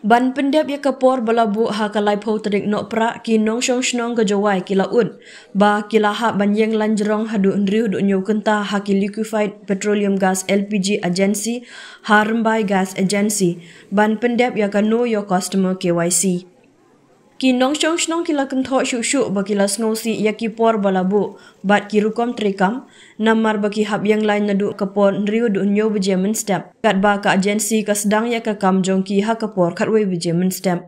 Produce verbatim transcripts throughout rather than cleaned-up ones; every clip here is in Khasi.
Ban pyndep ïa ka por ba la buh ha ka laiphew tarik Nohprah, ki nongshong shnong ka Jowai ki la ud ba ki la hap ban ïeng lain jrong haduh hynriew haduh hynñiew kynta ha ki Liquefied Petroleum Gas, L P G, Agency ha Rymbai Gas Agency ban pyndep ïa ka Know Your Customer, K Y C. Ki nongshong shnong ki la kynthoh shuh shuh ba ki la sngewsih ïa ki por ba la buh bad ki rukom treikam, namar ba ki hap ïeng lain naduh ka por hynriew haduh hynñiew baje mynstep, katba ka agency ka sdang ïa ka kam jong ki ha ka por khatwei baje mynstep.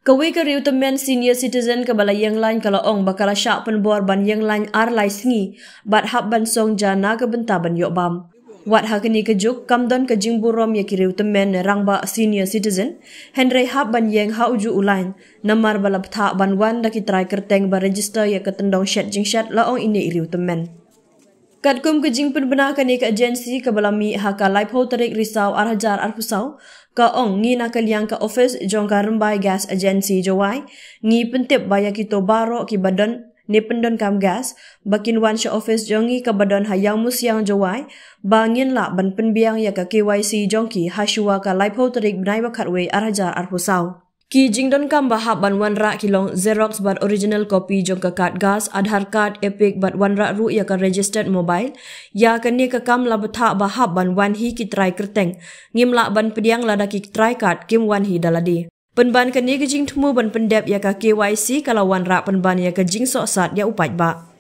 Kawei ka riewtymmen senior citizen kaba la ïeng lain ka la ong ba ka la shah pynbor ban ïeng lain ar lai sngi bad hap ban song ja na ka bynta ban ïoh bam. Wat ha kane ka juk kam don ka jingburom ïa ki riewtymmen ne rangbah senior citizen, hynrei hap ban ïeng ha uju u lain, namar ba la bthah ban wan da ki trai kyrteng ba register ïa ka tyndong shet jingshet, la ong ine i riewtymmen. Katkum ka jingpynbna kane ka agency kaba la mih ha ka laiphew tarik Risaw ar hajar arphew saw, ka ong, ngi na ka liang ka office jong ka Rymbai Gas Agency Jowai, ngi pyntip ba ïa kito baroh kiba don ne pyndonkam gas ba kin wan sha office jong ngi kaba don ha Ïawmusiang Jowai, ba ngin lah ban pynbiang ïa ka K Y C jong ki ha shuwa ka laiphew tarik bnai ba khatwei ar hajar arphew saw. Ki jingdonkam ba hap ban wanrah ki long xerox bad original copy jong ka card gas, Aadhaar card, EPIC bad wanrah ruh ïa ka registered mobile. Ïa kane ka kam la bthah ba hap ban wan hi ki trai kyrteng. Ngim lah ban pdiang lada ki trai card kim wan hi da lade. Pynban kane ka jingthmu ban pyndep ïa ka K Y C ka la wanrah pynban ïa ka jingsohsat ïa u paidbah.